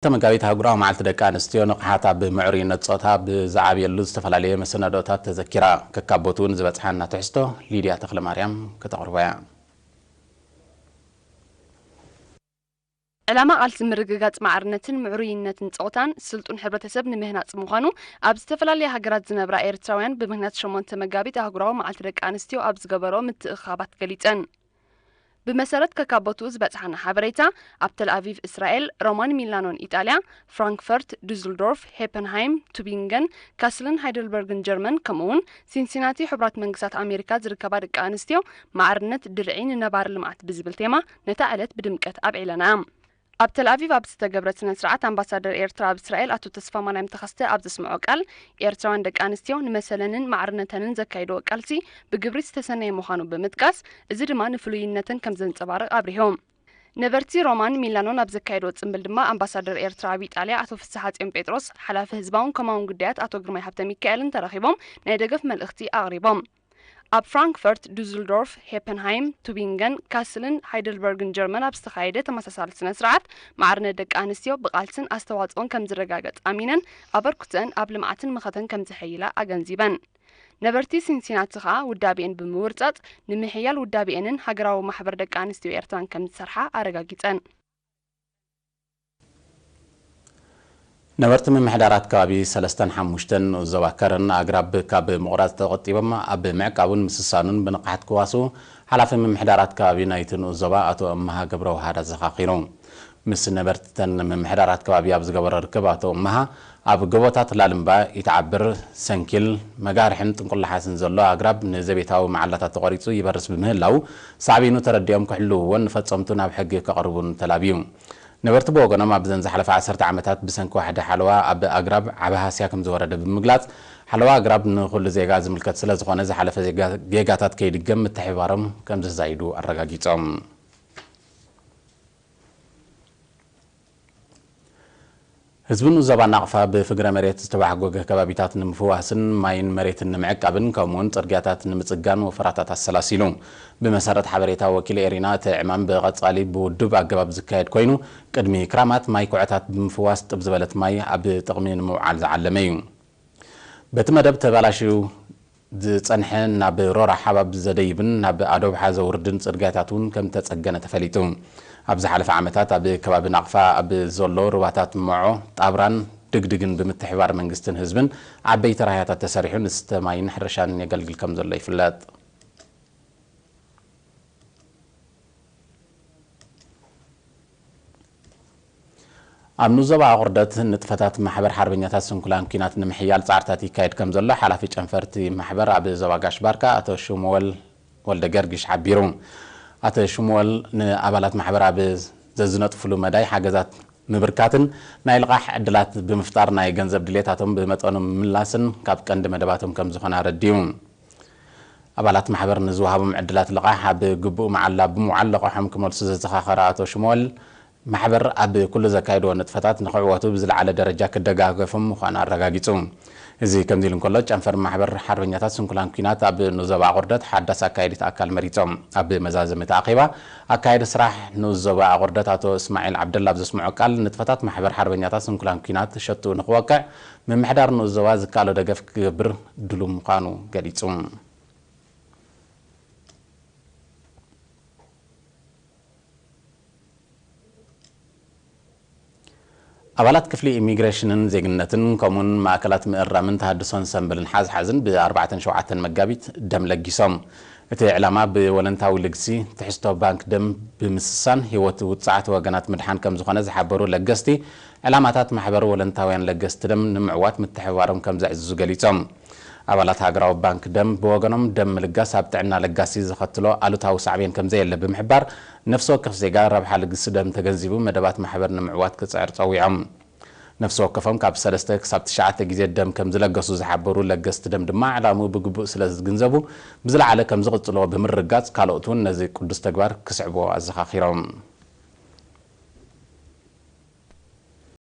መጋቢት ኣህጉራዊ መዓልቲ ደቂ ኣንስትዮ ንቕሓት ኣብ ምዕሩይነት ጾታ ብዝዓብየሉ ዝተፈላለየ መሰናዶታት ተዘኪራ። ከካብ ቦትኡ ንዝበጽሓና ትሕዝቶ ሊድያ ተኽለማርያም ከተቕርቦ እያ። ዕላማ ቃልሲ ምርግጋጽ ማዕርነትን ምዕሩይነትን ጾታን ስልጡን ሕብረተሰብ ንምህናጽ ምዃኑ፣ ኣብ ዝተፈላለያ ሃገራት ዝነብራ ኤርትራውያን ብምኽንያት ሸሞንተ መጋቢት ኣህጉራዊ መዓልቲ ደቂ ኣንስትዮ ኣብ ዝገበርኦ ምትእኽኻባት ገሊጸን። ብመሰረት ከካብ ቦትኡ ዝበጽሓና ሓበሬታ፣ ኣብ ተል ኣቪቭ እስራኤል፣ ሮማን ሚላኖን ኢጣልያ፣ ፍራንክፈርት፣ ዱስልዶርፍ፣ ሄፐንሃይም፣ ቱቢንገን፣ ካስልን ሃይደልበርግን ጀርመን፣ ከምኡውን ሲንሲናቲ ሕቡራት መንግስታት ኣሜሪካ ዝርከባ ደቂ ኣንስትዮ፣ ማዕርነት ድርዒ ንነባሪ ልምዓት ብዝብል ቴማ ነታ ዕለት ብድምቀት ኣብዒለና። ኣብ ተል ኣቪቭ ኣብ ዝተገብረ ስነ ስርዓት፣ ኣምባሳደር ኤርትራ ኣብ እስራኤል ኣቶ ተስፋማርያም ተኸስተ ኣብ ዘስምዖ ቃል፣ ኤርትራውያን ደቂ ኣንስትዮ ንመሰለንን ማዕርነተንን ዘካይድኦ ቃልሲ ብግብሪ ዝተሰነየ ምዃኑ ብምጥቃስ፣ እዚ ድማ ንፍሉይነተን ከም ዘንጸባርቕ ኣብሪሆም። ነበርቲ ሮማን ሚላኖን ኣብ ዘካየድዎ ጽምብል ድማ፣ ኣምባሳደር ኤርትራ ኣብ ኢጣልያ ኣቶ ፍስሓጽዮን ጴጥሮስ፣ ሓላፊ ህዝባውን ኮማውን ጉዳያት ኣቶ ግርማይ ሃብተ ሚካኤልን ተራኺቦም ናይ ደገፍ መልእኽቲ ኣቕሪቦም። ኣብ ፍራንክፈርት፣ ዱስልዶርፍ፣ ሄፐንሃይም፣ ቱቢንገን፣ ካስልን ሃይደልበርግን ጀርመን ኣብ ዝተኻየደ ተመሳሳሊ ስነ ስርዓት፣ ማዕርነት ደቂ ኣንስትዮ ብቓልስን ኣስተዋጽኦን ከም ዝረጋገጽ ኣሚነን፣ ኣበርክቶአን ኣብ ልምዓትን መኸተን ከም ዝሕይላ ኣገንዚበን። ነበርቲ ሲንሲናቲ ኸኣ ውዳቤኤን ብምውርጻጽ፣ ንምሕያል ውዳቤኤንን ሃገራዊ ማሕበር ደቂ ኣንስትዮ ኤርትራን ከም ዝሰርሓ ኣረጋጊጸን። ነበርቲ ምምሕዳራት ከባቢ ሰለስተን ሓሙሽተን ንኡስ ዞባ ከረን ኣግራብ ካብ ምቑራጽ ተቖጢቦም ኣብ ምዕቃቡን ምስሳኑን ብንቕሓት ክዋስኡ ሓላፊ ምምሕዳራት ከባቢ ናይቲ ንኡስ ዞባ ኣቶ እምሃ ገብረውሃድ ኣዘኻኺሩ። ምስ ነበርትተን ምምሕዳራት ከባቢ ኣብ ዝገበሮ ርክብ ኣቶ እምሃ ኣብ ጎቦታት ላልምባ፣ ኢትዓብር፣ ሰንኪል፣ መጋርሕን ጥንቁላሓስን ዘሎ ኣግራብ ንዘቤታዊ መዓላታት ተቖሪጹ ይበርስ ብምህላው ሳዕቤኑ ተረዲኦም ክሕልውዎን ንፈጸምቱ ናብ ሕጊ ከቕርቡን ተላብዩ። ነበርቲ ብወገኖም ኣብዘን ዝሓለፈ ዓሰርተ ዓመታት ብሰንኪ ዋሕዲ ሓለዋ ኣብ ኣግራብ ዓቢ ሃስያ ከም ዝወረደ ብምግላጽ፣ ሓለዋ ኣግራብ ንኹሉ ዜጋ ዝምልከት ስለ ዝኾነ ዝሓለፈ ዜጋ-፣ ጌጋታት ከይድገም ምትሕብባሮም ከም ዘዛይዱ ኣረጋጊጾም። ህዝቢ ንኡስ ዞባ ናቕፋ ብፍግረ መሬት ዝተባሕጎገ ከባቢታት ንምፍዋስን ማይን መሬትን ንምዕቃብን ከምኡውን ጽርግያታት ንምጽጋን ወፈራታት ኣሰላሲሉ። ብመሰረት ሓበሬታ ወኪል ኤሪና፣ እቲ ዕማም ብቐጻሊ ብውዱብ ኣገባብ ዝካየድ ኮይኑ፣ ቅድሚ ክራማት ማይ ኩዕታት ብምፍዋስ ጥብ ዝበለት ማይ ኣብ ጥቕሚ ንምውዓል ዝዓለመ እዩ። በቲ መደብ ተባላሽዩ ዝጸንሐ ናብ ሮራ ሓባብ ዘደይብን ናብ ኣዶብሓ ዘውርድን ጽርግያታት እውን ከም ተጸገነ ተፈሊጡ። ኣብ ዝሓለፈ ዓመታት ኣብ ከባቢ ናቕፋ ኣብ ዘሎ ሩባታት መዖ፣ ጣብራን ድግድግን ብምትሕባር መንግስትን ህዝብን ዓበይቲ ራህያታት ተሰሪሑ ንስተ ማይን ሕርሻን የገልግል ከም ዘሎ ይፍለጥ። ኣብ ንኡስ ዞባ ኣቑርደት ንጥፈታት ማሕበር ሓርበኛታት ስንኩላን ኲናት ንምሕያል ጻዕርታት ይካየድ ከም ዘሎ ሓላፊ ጨንፈርቲ ማሕበር ኣብ ዞባ ጋሽ ባርካ ኣቶ ሽሙወል ወልደ ገርግሽ ሓቢሩ። ኣቶ ሽሙወል ንኣባላት ማሕበር ኣብ ዘዝነጥፍሉ መዳይ ሓገዛት ምብርካትን ናይ ልቓሕ ዕድላት ብምፍጣር ናይ ገንዘብ ድሌታቶም ብመጠኑ ምምላስን ካብ ቀንዲ መደባቶም ከም ዝኾነ ኣረዲኡ። ኣባላት ማሕበር ንዝወሃቦም ዕድላት ልቓሕ ኣብ ግቡእ መዓላ ብምውዓል ልቓሖም ክመልሱ ዘዘኻኸረ ኣቶ ሽሙወል፣ ማሕበር ኣብ ኩሉ ዘካየድዎ ንጥፈታት ንኽዕወቱ ብዝለዓለ ደረጃ ክደጋገፎም ምዃኑ ኣረጋጊጹ። እዚ ከምዚ ኢሉ እንከሎ፣ ጨንፈር ማሕበር ሓርበኛታት ስንኩላን ኲናት ኣብ ንኡስ ዞባ ኣቑርደት ሓዳስ ኣካየዲት ኣካል መሪጾም። ኣብ መዛዘሚ እቲ ኣኼባ፣ ኣካያዲ ስራሕ ንኡስ ዞባ ኣቑርደት ኣቶ እስማዒል ዓብደላ ኣብ ዘስምዖ ቃል፣ ንጥፈታት ማሕበር ሓርበኛታት ስንኩላን ኲናት ሸትኡ ንኽወቅዕ፣ ምምሕዳር ንኡስ ዞባ ዝከኣሎ ደገፍ ክገብር ድሉው ምዃኑ ገሊጹ። ኣባላት ክፍሊ ኢሚግሬሽንን ዜግነትን ከምኡውን ማእከላት ምእራምን ተሃድሶን ሰምበልን ሓዝሓዝን ብ ኣርባዕተን ሸውዓተን መጋቢት ደም ለጊሶም። እቲ ዕላማ ብወለንታዊ ልግሲ ትሕዝቶ ባንክ ደም ብምስሳን ህይወት ውጽዓት ወገናት ምድሓን ከም ዝኾነ ዝሓበሩ ለገስቲ፣ ዕላማታት ማሕበር ወለንታውያን ለገስቲ ደም ንምዕዋት ምትሕብባሮም ከም ዘዕዝዙ ገሊጾም። ኣባላት ሃገራዊ ባንክ ደም ብወገኖም፣ ደም ምልጋስ ኣብ ጥዕና ለጋሲ ዘኸትሎ ኣሉታዊ ሳዕቤን ከም ዘየለ ብምሕባር፣ ነፍሲ ወከፍ ዜጋ ረብሓ ልግሲ ደም ተገንዚቡ መደባት ማሕበር ንምዕዋት ክጽዕር ጸዊዖም። ነፍሲ ወከፎም ካብ ሰለስተ ክሳብ ትሽዓተ ግዜ ደም ከም ዝለገሱ ዝሓበሩ ለገስቲ ደም ድማ፣ ዕላምኡ ብግቡእ ስለ ዝግንዘቡ፣ ብዝለዓለ ከም ዝቕጽልዎ ብምርግጋጽ፣ ካልኦት እውን ነዚ ቅዱስ ተግባር ክስዕብዎ ኣዘኻኺሮም።